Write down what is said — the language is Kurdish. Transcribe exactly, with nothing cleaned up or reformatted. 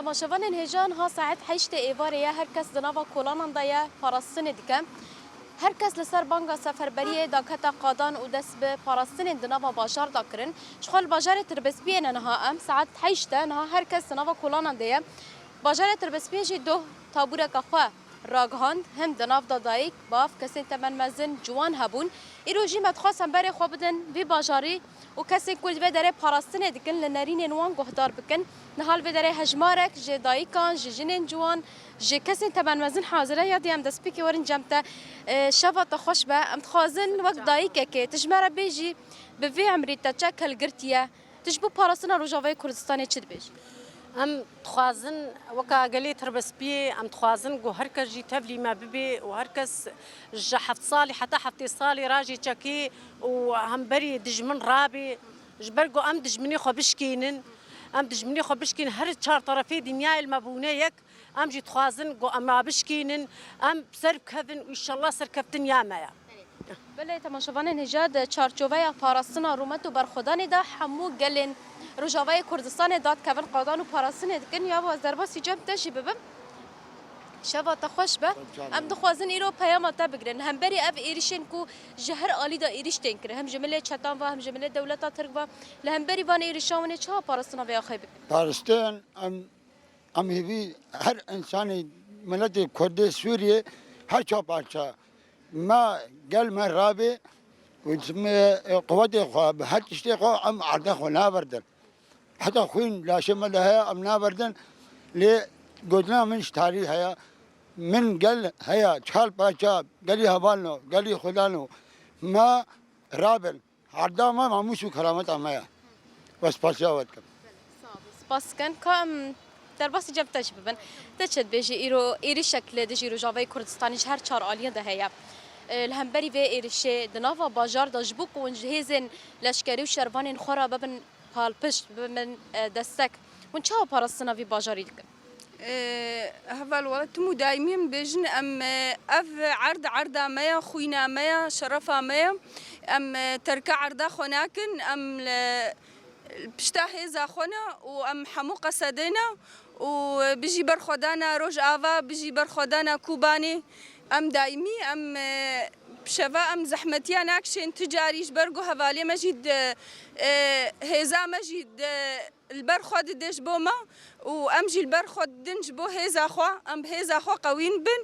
Temaşevanên hêja, niha saet heştê êvarê ye, her kes di nava kolanan de ye, parastinê dike. Her kes li ser banga seferberiyê dakete qadan û dest bi parastinên di nava bajar de kirin. Ji xwe li bajarê Tirbespiyê ne niha em, saet heşt e, niha her kes di nava kolanan de ye. Bajarê Tirbespiyê jî doh tabûreke xwe ragihand, him di nav de dayik, bav, kesên temenmezin, ciwan hebûn. Îro jî me dixwest hemberê xwe bidin vî bajarî û kesên ku li vê derê parastinê dikin, li nerînên wan guhdar bikin. Niha li vê derê hejmarek ji dayikan, ji jinên ciwan, ji kesên temenmezin hazir e. Ya dî em destpêkê werin cem te. E, şeva te xweş be. Em dixwazin wek dayikekê tu ji me re bêjî, bi vê emrî te çek hilgirtiye? Tu ji bo parastina Rojavayê Kurdistanê çi dibêjî? Em dixwazin, weka gelê Tirbespiyê, em dixwazin ku her kes jî tevlî me bibe û her kes ji heft salî heta heftê salî rajê çekê û hemberî dijmin rabe, ji ber ku em dijminê xwe bişkînin, em dijminê xwe bişkînin, her çar terefê dinyayê li me bûne yek, em jî dixwazin ku em a bişkînin, em ser bikevin û înşallah serkeftin ya me ye. Belê, temaşevanên hêja, di çarçoveya parastina rûmet û berxwedanê de hemû gelên Rojavayê Kurdistanê dadkevin, qadan û parastinê dikin. Ya bo ez derbasî cem te jî bibim. Şeva te xweş be. Em dixwazin îro peyama te bigirin. Li hemberî ev êrişên ku ji her alî de êriş tên kirin, him ji milê çetan ve, him ji milê dewleta Tirk ve, li hemberî van êrişan hûn ê çawa parastina vê axê bikin? Parastin em Em hêvî her însanê miletê Kurdê Sûriyê her çar parça me gel me rabê û me, e, quwetê xwe bi her tiştê xwe em erde xwe naverdin. Heta xwîn laşê me de heye em naverdin. Lê gotina min ji tarî heye. Min gel heye çar parça gelî hevalno, gelî xwedano me rabin. Erda me namûs û kerameta me ye. We spasiya we dikim. Spas dikin. Ka em derbasî cem te jî bibin. Te çi dibêjî, îro êrişek li dijî Rojavayê Kurdistanê ji her çar aliyê de heye. E, li hemberî vê êrişê di nava bajar de ji bo ku hûn ji hêzên leşkerî û şervanên xwe re bibin palpişt, bibin, e, destek, hûn çawa parastina vî bajarî dikin? Ee, heval, wela tim û daîmî em bêjin, em, e, ev erd erda me ya, xwîna me ya, şerefa me ya. Em, e, terka erda xwe nakin, em li, li pişta hêza xwe ne û em hemû qesedê ne û, e, bijî berxwedana Rojava, bijî berxwedana Kobanê. Em daîmî, em, e, şeva em zehmetiya nakişên ti carî ji ber ku hevalê me jî di, e, hêza me jî di, li ber xwe dide ji bo me û em jî li ber xwe didin ji bo hêza xwe, em bi hêza xwe qewîn bin.